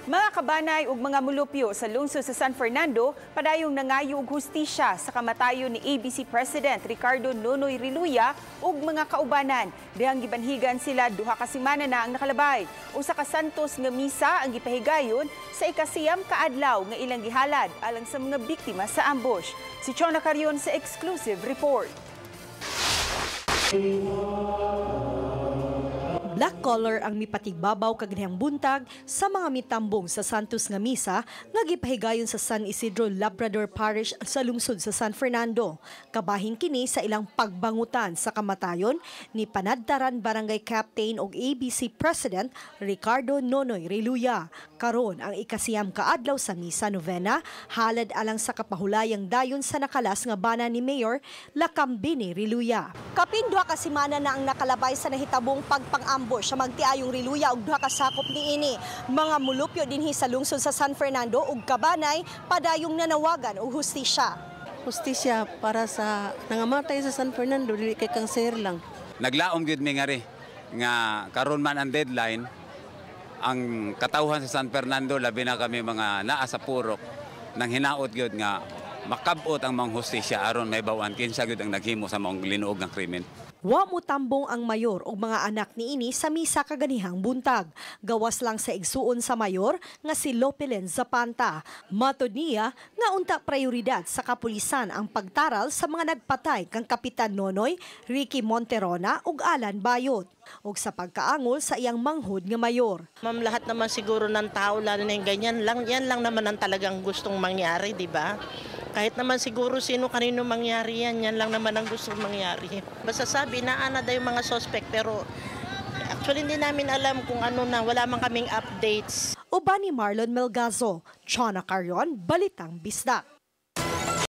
Mga kabanay ug mga mulupyo sa lungsod sa San Fernando padayong nangayo og hustisya sa kamatayon ni ABC President Ricardo Nonoy Reluya ug mga kaubanan. Dihang gibanhigan sila 2 ka semana na ang nakalabay. Usa ka santos nga misa ang gipahigayon sa 9 ka adlaw nga ilang gihalad alang sa mga biktima sa ambush. Si Chona Carion sa exclusive report. Black color ang mipatigbabaw kaganihang buntag sa mga mitambong sa Santos nga Misa nga gipahigayon sa San Isidro Labrador Parish sa lungsod sa San Fernando. Kabahin kini sa ilang pagbangutan sa kamatayon ni Panadtaran Barangay Captain og ABC President Ricardo Nonoy Reluya. Karon ang 9 kaadlaw sa misa novena halad alang sa kapahulayang dayon sa nakalas nga bana ni Mayor Lakambini Reluya. Kapin 2 ka semana na ang nakalabay sa nahitabong pagpang-ambush sa magtiayong Reluya og duha ka sakop niini. Mga mulupyo dinhi sa lungsod sa San Fernando ug kabanay padayong nanawagan og hustisya. Hustisya para sa nangamatay sa San Fernando, dili kay kang sir lang. Naglaom gyud mi ngari nga karon man ang deadline, ang katawhan sa San Fernando, labi na kami mga naa sa purok, nang hinaot gyud nga makabot ang mga hustisya aron mahibaw-an kinsa gyud ang naghimo sa maong linuog nga krimen. Wa mo tambong ang mayor og mga anak niini sa misa kaganihang buntag. Gawas lang sa igsuon sa mayor nga si Lopelen Zapanta. Matod niya nga unta prioridad sa kapulisan ang pagtaral sa mga nagpatay kang Kapitan Nonoy, Ricky Monterona ug Alan Bayot ug sa pagkaangol sa iyang manghud nga mayor. Ma'am, lahat naman siguro ng tao, lalo na yung ganyan lang, yan lang naman ang talagang gustong mangyari, di ba? Kahit naman siguro sino kanino mangyari yan, yan lang naman ang gustong mangyari. Basta sabi, naana daw yung mga suspect, pero actually hindi namin alam kung ano na, wala man kaming updates. Uban ni Marlon Melgazo, Chona Carion, Balitang Bisdak.